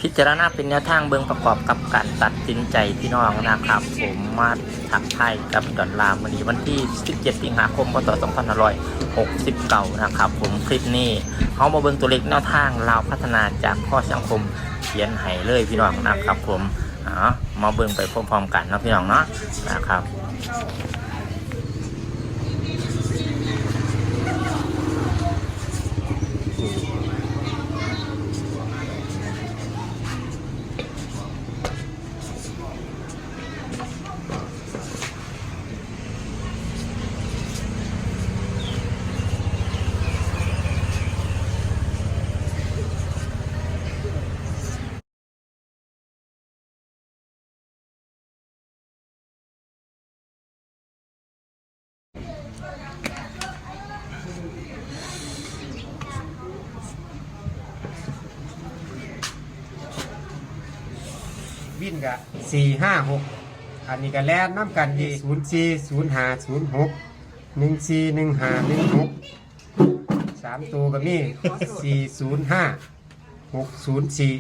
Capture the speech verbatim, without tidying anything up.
พิจารณาเป็นแนวทางเบิ่งประกอบกับการตัดสินใจพี่น้องนะครับ ผมมาทักทายกับดอนลามื้อนี้วันที่สิบเจ็ดสิงหาคม พ.ศ. สองพันห้าร้อยหกสิบเก้านะครับ ผมคลิปนี้เฮามาเบิ่งตัวเลขแนวทางลาวพัฒนาจากพ่อสังคมเขียนให้เลยพี่น้องนะครับ ผมเอามาเบิ่งไปพร้อมๆกันเนาะพี่น้องเนาะนะครับ วินกะสี่ห้าหก อันนี้ก็แล่นน้ำกันที่ศูนย์สี่ ศูนย์ห้า ศูนย์หก หนึ่งสี่ หนึ่งห้า หนึ่งหก สามตัวก็มี สี่ศูนย์ห้า หกศูนย์สี่